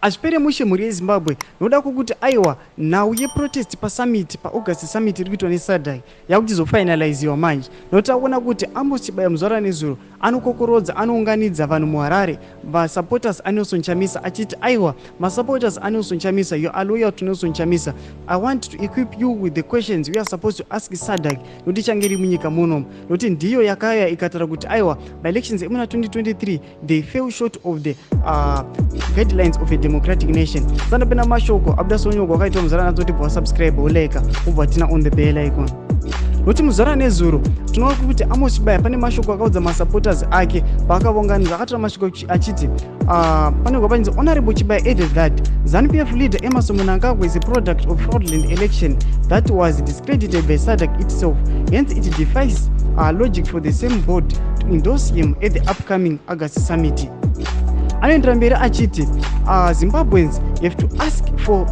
Hazvipere mushe, mhuri yeZimbabwe, noda kwokuti aiwa, nhau yeprotest pasummit, paAugust summit iri kuitwa neSADC, yakuchizofinaliziwa manje, nokuti takuona kuti Amos Chibaya muzuva ranezuro anokokorodza, anounganidza vanhu muHarare, vasupporters aNelson Chamisa, achiti aiwa, masupporters aNelson Chamisa, you are loyal to Nelson Chamisa, I want to equip you with the questions we are supposed to ask SADC, nokuti ichange iri munyika munomu, nokuti ndiyo yakauya ikataura kuti aiwa, maelections emuna 2023, they fell short of the guidelines of a democratic nation. Sandapena mashoko abuda sonyorwa akaitwa muzara nadzo kuti bva wasubscribe, wolike, ubva turn on the bell icon, nokuti muzara nezuro tinoona kuti Amos Chibaya pane mashoko akaudza masupporters ake paakavonganidza. Akatora mashoko achiti panenge pachinzi, "Honorable Chibaya added that ZANU PF leader Emmerson Mnangagwa is a product of fraudulent election that was discredited by SADC itself. Hence it defies logic for the same board to endorse him at the upcoming August summit." Anoendera mberi achiti Zimbabweans have to ask for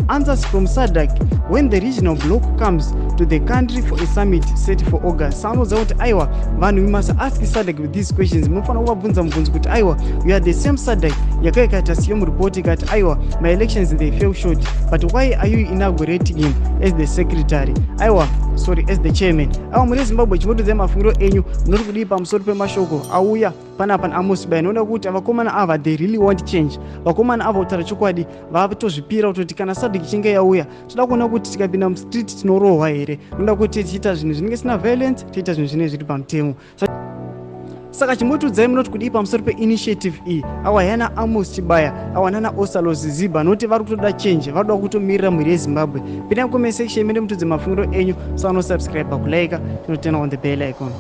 answers from SADC when the regional bloc comes to the country for a summit set for August. Saanoudza kuti aiwa, vanhu, we must ask SADC with these questions. Munofanira kuvabvunza mubvunzo kuti aiwa, you are the same SADC yaka ikaita SEOM report, ikati aiwa, maelections, they fell short, but why are you inaugurating him as the secretary, aiwa, sorry, as the chairman? Aiwa, muri Zimbabwe, chimotodzai mafungiro enyu. Munoti kudii pamusoro pemashoko auya panapa naAmos Chibaya? Noda kuti vakomana ava, they really want change. Vakomana ava, kutaura chokwadi, vatozvipira kutoti kana SADC ichinge yauya, toda kuona kuti tikapinda mustreet tinorohwa here. Noda kuti tichiita zvinhu zvinenge sina violence, tiita zvinhu zvinenge zviri pamutemo. Saka chimbotiudzai, munoti kudii pamusoro peinitiative iyi awa yana Amos Chibaya, awa nana Ostallos Siziba, nokuti vari kutoda change, vari kuda kutomirira mhuri yeZimbabwe? Pinai comment section mene mutudze mafungiro enyu. Sanosubscribe, kulike, tinoturn on the bell icon.